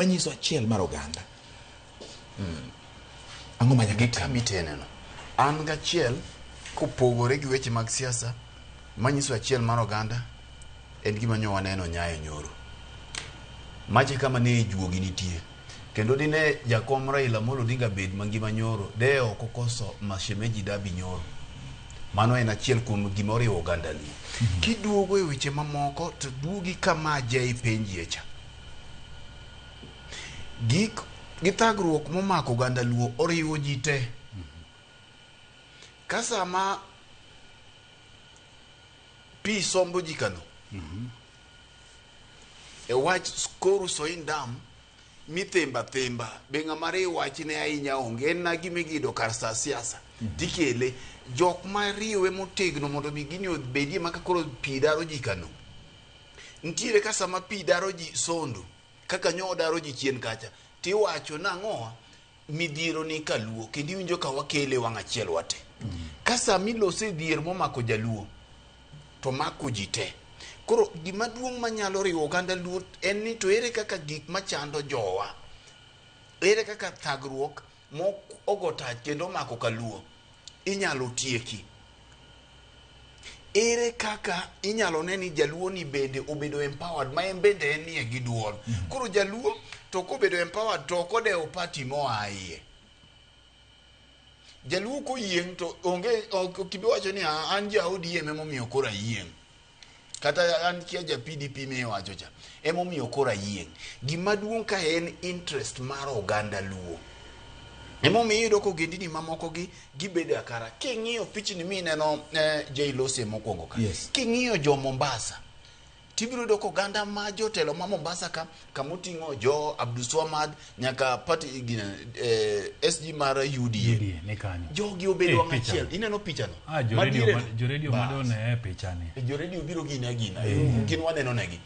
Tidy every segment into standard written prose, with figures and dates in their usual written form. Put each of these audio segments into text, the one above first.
Manyiso achiel mar oganda. Ang'o ma nyaka Gi tim? kama iteneno. An gachiel kopogore gi weche mag siasa manyiso achiel mar oganda en gima nyo waneno Nyayo nyoro. Mache kama ne juogi nitie. Kendo dine jakom Raila Amolo Odinga bed mangima nyoro, de ok okoso mashemeji dabi nyoro. Mano en achiel kuom gima oriwo oganda Luo. Kiduogo e weche mamoko to duogi kama Jay penjie cha. Gik gi thagruok momako oganda Luo oriwo ji te. Ka sama pi sombo ji kano, e wach koru Soin Dam mithemba themba be ng'ama riw wachne ahinya onge en na gima igido kar sa siasa tikele jok ma riwe motegno mondo mi gini obedie ma ka koro pi daro ji kano nitiere ka sama pi daro ji sondo kaka nyo daro ji chien kacha tiwacho nang'owa midhiero ni kaluo kendo iwinjo ka wakele wang' achiel wate ka sama ilose dhier momako jaluo to mako ji te. Koro gima duong' manyalo riwo oganda Luo en ni to ere kaka gik machando jowa, ere kaka thagruok mok ogo tach kendo omako kaluo inyalo tieki. Ere kaka inyalo ne ni jaluo ni bende obedo empowered ma en bende en nie gi duol. Koro jaluo to kobedo empowered to ok odewo party moa iye. Jaluo koyieng' to onge ok ibi wacho ni "Ah, an ja ODM emomiyo koro ayieng'. Kata an kia ja PDP miwacho cha emomiyo koro ayieng'. Gima duong' ka en interest mar oganda Luo. Emomiyo iyudo ka ogendini mamoko gi gibedo akara. King'iyo pichni mineno Jay Lose mokwongo ka. Yes. King'iyo jo Mombasa, tibiro yudo ka oganda ma jotelo ma Mombasa ka kamoting'o jo Abdulswamad nyaka party gina, SG mar UDA. UDA ni kanyo. Jogi obedo Eh, wang' picha. achiel. Ineno pichano? Ah, jo radio Madiere ma, no? jo radio Bas. madone e pichani. Jo radio biro gina gina. Gin waneno negi.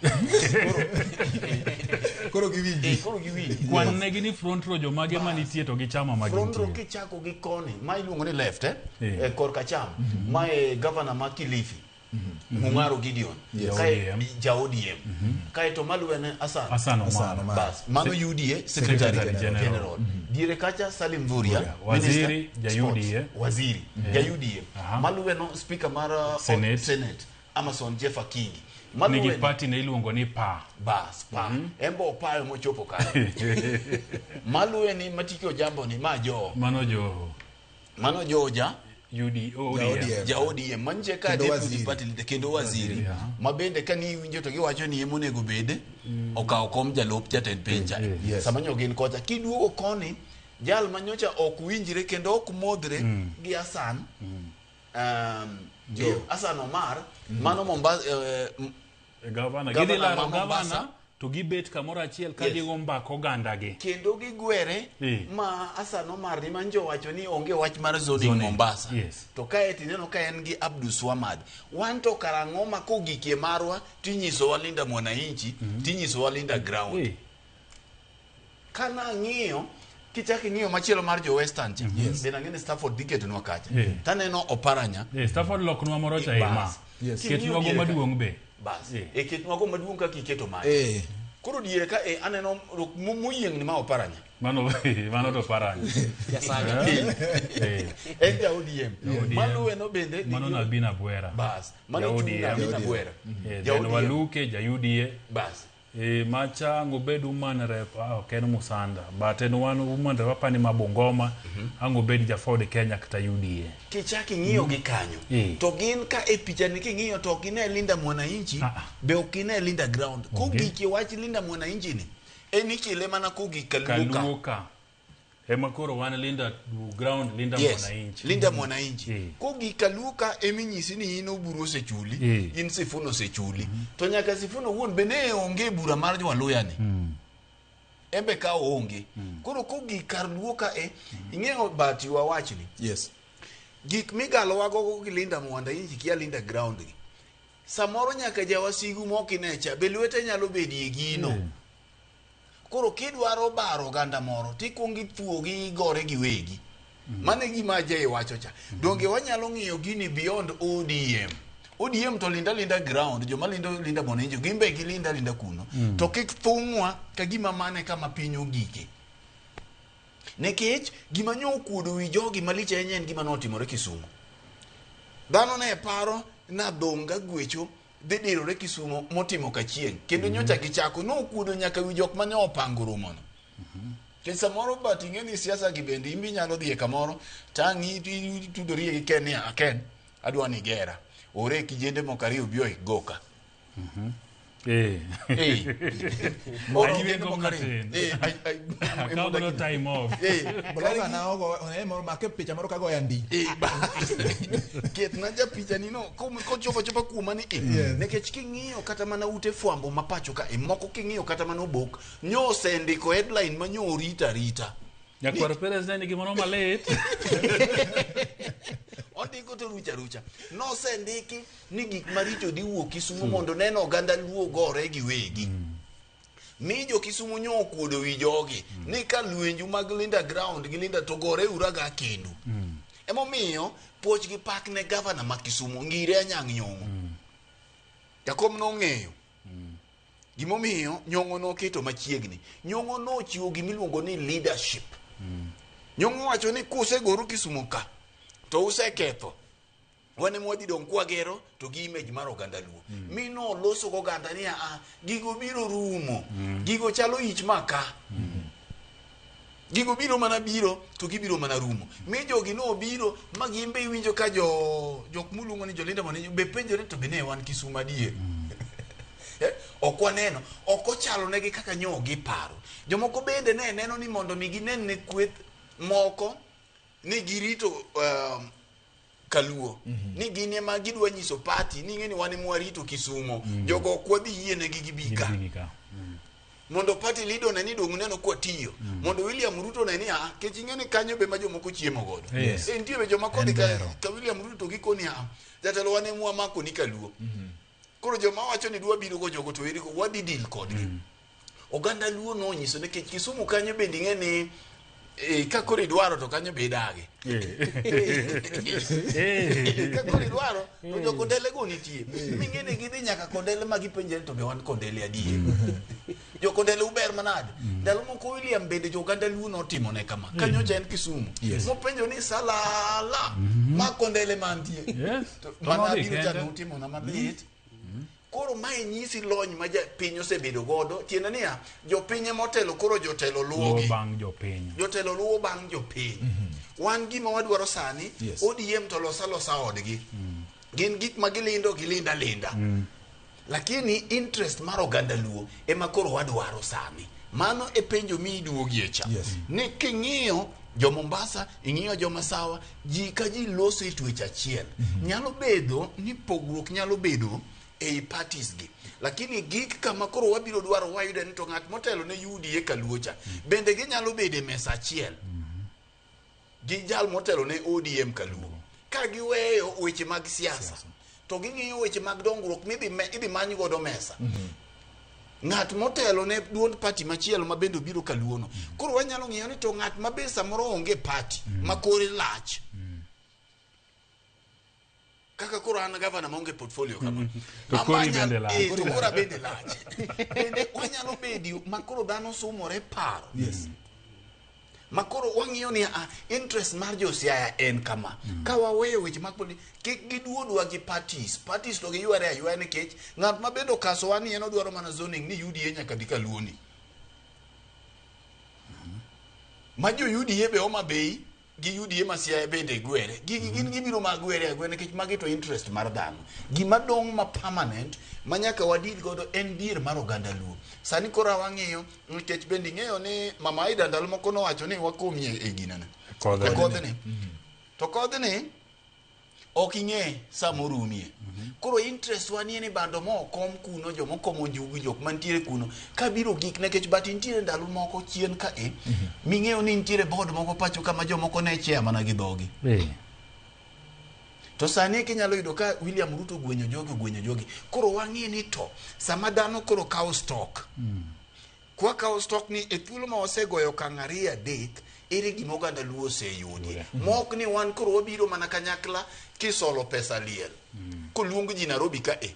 Koro giwinji. Koro giwinji. Kwan negi ni front row jomage manitie to gi chama ma Front row gintie. kichako gi koni, ma iluongo ni left eh? Eh. Korka cham. Ma e governor ma Kilifi. Mung'aro Gideon. Yes. Kae ODM. ja ODM. Kae to maluwe ne Hassan. Hassan Omar. Hassan Omar. Bas, mano UDA Secretary Secretary General. General. Diere kacha Salim Mvurya, Waziri, Minister ja Sports. UDA. Waziri, ja UDA. Aha. Maluwe no speaker mar Senate. Senate Amason Jeff Akingi. Nigi Maluwe party ne iluongo ni PA. bas pa. Embo opayo mochopo kanyo. Maluwe ni Matiki Ojambo ni ma jo. Mano jo Mano jo ja UD, ODM. ODM. ja ODM mantie ka Kendo deputy waziri. party leader kendo waziri yeah. ma bende ka ni iwinjo to giwacho ni emonego bed okawo kom jalup jatend piny cha Yes. sama nyo gin kocha kiduogo koni jal ma nyocha ok winjre kendo ok modhre gi Hassan Hassan Omar mano Mombasa Gavana. Gavana Gidhi laro ma Mombasa. gavana to gibet kamoro achiel ka Yes. gigo mbak oganda gi. kendo gigwere Eh. ma Hassan Omar ni manjo wacho ni onge wach mar zoning, Zoning, Mombasa yes. to kae tineno ka en gi Abdulswamad wan to karang'o ma kogikie marwa tinyisowa Linda Mwananchi tinyisowa Linda Ground Eh. kana ng'iyo kichak ing'iyo machielo mar jo Western cha bende ang'e ni Stafford dhi ketonwa kacha taneno Oparanya Stafford loknwa moro cha ema. Bas. Yes. Ketnwa go King'iyo diere ka- maduong' be. bas Eh. e ketnwa go maduong' kaka iketo mare Koro diere ka e aneno moyiengni ma Oparanya Mano mano to Oparanya. En ja ODM. ODM. Maluwe no bende Mano Nabina Bwera. Bas. Mano Ja chung' ODM. Nabina Bwera. Ja Then ODM. Waluke ja UDA. Bas. Macha ang' obed woman rep ok en Musanda but en wan woman rep apani ma Bungoma ang' obed ja Ford Kenya kata UDA. Kichak ing'iyo gi kanyo to gin ka e picha ni king'iyo to ok gine Linda Mwananchi be ok gine Linda Ground. Kogik e wach Linda Mwananchi ni en ikele mana kogik Kaluo ka. Kaluo ka. Ema koro wan Linda Ground, Linda Yes, Mwananchi. Linda Mwananchi. Kogik Kaluo ka eminyisi ni in Oburu osechuli, in Sifuna osechuli. To nyaka Sifuna owuon be ne onge e bura mar Jwaluya ni. Embe ka oonge. Koro kogik kar Luo ka e, ing'eyo but wawachni. Yes. Gik migalowago gi Linda Mwananchi kia Linda Ground gi. Samoro nyaka jawasigu mokine cha be lwete nyalo bedie gino. Koro kidwaro baro oganda moro tikuongo ithuogi igore giwegi. Mano e gima Jay wacho cha. Donge wanyalo ng'iyo gini beyond ODM. ODM to linda linda ground, joma lindo linda Mwananchi gin be gilinda linda kuno. To kik thung'wa ka gima mane kama piny ogike. Nikech gima nyo okuodo wi jogi malich ahinya en gima notimore Kisumu. Dhano ne paro na dhonga gwecho dhi dirore Kisumu motimo kachieng'. Kendo nyocha gichako nokuodo nyaka wi jok mane opango romono. Nikech samoro but ing'e ni siasa gi bende in be inyalo dhiye kamoro tang' itudori gi Ken ni "Ah, Ken adwa ni igera ore kijende moko ariyo obi oik goka. Eh. Eh. Oro Ayuego kijende moko ariyo. matin. Eh, Akaw godo time off. Eh, Bloga na ogo one moro make picha moro kagoya ndi. Eh, ketna japicha ni no kochopo chopa kuoma ni e Yes. nikech king'iyo kata mana ute fwambo ma pacho ka e moko king'iyo kata mana obok nyo osendiko headline ma nyo orita arita Nyakwar Perez ne nigi moro malit. ondiko to rucha rucha nosendiki ni gik maricho dhi wuok Kisumu mondo neno oganda luo gore giwegi mi jo Kisumu nyo okuodo wi jogi ni ka lwenju mag Linda ground gi Linda to gore uraga kendu emomiyo puoch gi pak ne gavana ma Kisumu Ngire Anyang' Nyong'o Jakom nong'eyo gimomiyo Nyong'o noketo machiegni. Nyong'o nochiwo gimiluongo ni leadership. Nyong'o wacho ni kusegoru Kisumu ka to useketho wan ema wadhi dong' kwagero to gi image mar oganda luo. Mi noloso goganda ni a gigo biro rumo. Gigo chalo ich maka. Gigo biro mana biro to gibiro mana rumo. Mi jogi nobiro ma gin be iwinjo ka jo jok muluongo ni jolinda mwananchi be penjore to be ne wan Kisumu adier. Ok waneno ok ochalo negi kaka nyo giparo. Jomoko bende ne neno ni mondo mi ginen ne kweth moko ni girito kaluo ni gin ema gidwa nyiso party ni ing'e ni wan ema warito Kisumo jogo ok wadhi yienegi gibi ka Gibi ka. mondo party leader one ni dong' neno kwatiyo mondo William Ruto one ni a kech ing'e ni kanyo be ma jomoko chiemo godo Yes. Eh, nitie be joma kodhi En ka, bero. ka William Ruto to gikoni a jatelo wan ema wamako ni kaluo koro joma wacho ni dwa biro go jogo to eri go wadhi deal kodgi oganda luo nonyiso nikech Kisumu kanyo bende ing'e ni ka koro idwaro to kanyo be idage Eh. ka koro idwaro to jo kondele go nitie ming'e ni gidhi nyaka kondele ma gipenjre to be wan kondele adier jo kondele uber manade ndalo moko William bende jo oganda luo notimone kama ka nyocha en Kisumu Yes. mopenjo ni salala ma kondele mantie Yes. To To mana nodhi biro cha kende. notimona malit koro mae nyisi lony ma piny osebedo godo tiende niya jopiny ema otelo koro jotelo Luwo luwogi bang' jopiny. jotelo luwo bang' jopiny wan gima wadwaro sani Yes. ODM to losa losa odgi gin gik ma gilindo gilinda linda lakini interest mar oganda luo ema koro wadwaro sani mano e penjo mi iduogie cha Yes. ni king'iyo jo Mombasa ing'iyo jo Masawa ji ka ji loso e twech achiel nyalo bedo ni pogruok nyalo bedo ei parties gi lakini gik kama koro wabiro dwaro wayudo ni to ng'at motelo ne UDA kaluo cha bende ginyalo bedo e mesa achiel gi jal motelo ne ODM kaluo ka giweyo weche mag siasa to ging'iyo weche mag dongruok midhi idhi many godo mesa ng'at motelo ne duond party machielo ma bende obiro kaluono koro wanyalo ng'iyo ni to ng'at ma be samoro onge party ma kore lach kaka koro an gavana maonge portfolio kama To kori Ama bende lach. To kora bende lach bende wanyalo bedo ma koro dhano sumore paro Yes. ma koro wang'iyo ni interest mar jo Siaya en kama ka waweyo weche mag poli kik giduodwa gi parties parties to giyware aywaya nikech ng'at ma bende okasowa ni en odwaro mana zoning ni UDA nyaka dhi kaluoni ma jo UDA be Homa Bay gi UDA ma Siaya bende gwere gigi gin gibiro ma gwere agwere nikech magi to interest mar dhano gima dong' ma permanent ma nyaka wadil godo en dhier mar oganda luo sani koro wang'iyo nikech bende ing'eyo ni mama Aida ndalo moko nowacho ni wakomie e ginene Kodhni. e kodhni to kodhni ok ing'e sama orumie koro interest wa nie ni bando mokom kuno jomokomo njugu jok mantiere kuno kabiro gik nikech but nitiere ndalo moko chien ka e ming'eyo ni nitiere board moko pacho kama jomoko ne chair mana gi dhogi Eh. to sani eki inyalo yudo ka William Ruto ogwenyo jogi ogwenyo jogi koro wang'e ni to sama dhano koro kawo stock kwa kawo stock ni e thuolo ma wasegoyo okang' ariyo adek ere gima oganda luo oseyudie mok ni wan koro wabiro mana kanyakla kisolo pesa liel Koluong ji Nairobi ka e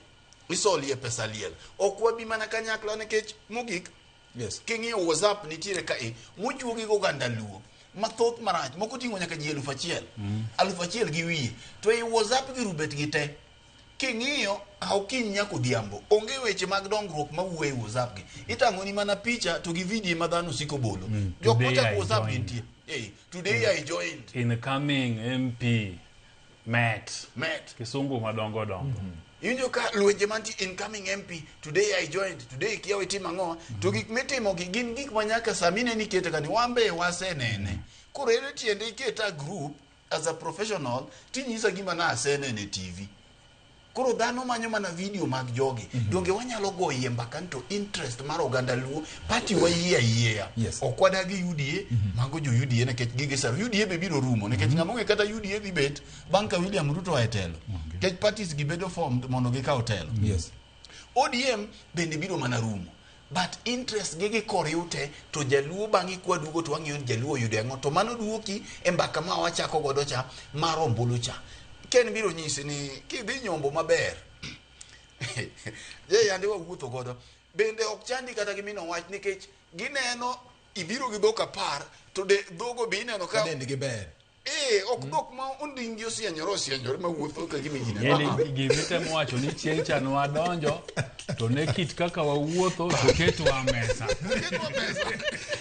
isolie pesa liel. Ok wabi mana kanyakla nikech mogik Yes. king'iyo WhatsApp nitiere ka e mochuogi go oganda luo mathoth marach moko ting'o nyaka ji 1000 1000 gi wiye to ei WhatsApp gi rubet gi te king'iyo okinyi nyaka odhiambo onge weche mag dongruok mawuoyo e WhatsApp gi itang'oni mana picha to gi video ma dhano siko bolo jok Today mochako I WhatsApp joined. gintie today I joined Incoming MP met met kisungu madongo dongo. Iwinjo ka lwenje mantie incoming MP today I joined today kiawa itimo ang'o to gik mitimo gi gin gik ma nyaka sami ne nikete kani wan be wasenene koro ere tiende iketa group as a professional tinyisa gima na asenene e TV koro dhano manyo mana video mag jogi donge wanyalo goyie mbaka ni to interest mar oganda luo party wayie ayieya Yes. ok wadagi UDA mago jo UDA nikech gige sar UDA be biro rumo nikech ng'ama ong'e kata UDA dhi bet bang' ka William Ruto oa e telo nikech parties gi bedo formed mondo gikaw telo Yes. ODM bende biro mana rumo but interest gi gi koriw te to jaluo bang'e kwaduogo to wang'iyo ni jaluo oyudo ang'o to mano duoki e mbaka ma wachako godo cha mar ombulu cha ken biro nyisi ni kidhi nyombo maber je yande wawuotho godo bende ok chandi kata gi mino wach nikech gineno ibiro gi dhok 10 to de dhogo be ineno ka Dendgi ber. ok dhok ma ondinggi osienyore osienyore mawuotho ka gima ji neno. Yeni gimitemo wacho ni chieng' cha nwadonjo to ne kit kaka wawuotho to ketwa mesa. Ketwa mesa.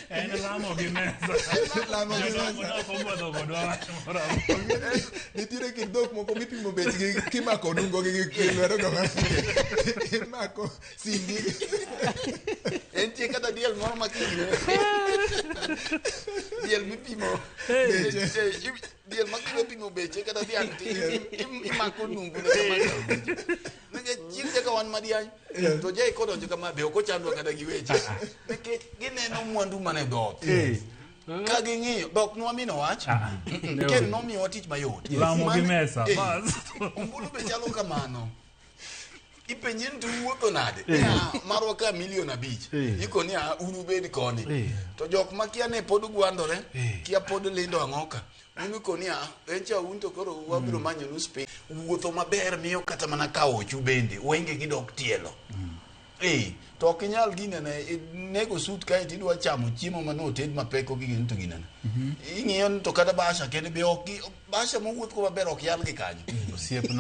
En lamo gi mesa. Lamo gi Jodongo mesa. ne ok obwodho kodwa wach moro amora. Nitiere kit dhok moko mipimo bechgi kimako nungo gi gi lwedo go. Imako sindi. Entie kata diel moro ma king'e. Diel mipimo. Beche. Diel ma kidwa pimo beche kata dhiang' to imako nungu ne kama kawo beche. Nikech chieng' kaka wan madiany to jai kodonjo kama be ok ochandwa kata gi weche. Nikech gineno mwandu mane dhoot. Ka ging'iyo be ok nwamino wach. Ken nomiyowa tich mayot. Lamo gi mesa. Bas. Ombulu be chalo kamano. Ipenje ni to uwuotho nade? Niya, marwa ka milion 5. Iko niya, un ubed koni. To jok makia ne pod gwandore, kia pod lindo ang'oka. Un iko niya, en cha un to koro wabiro manyonu space. Wuotho maber miyo kata mana kawo ochu bende, wenge gidok tielo. To ok inyal ginene, nego sut kae tidwa chamo chiemo mane oted mapek ok igeno to ginene. Ing'iyo ni to kata basha kende be ok basha mowuoth go maber ok yal gi kanyo. Osiepna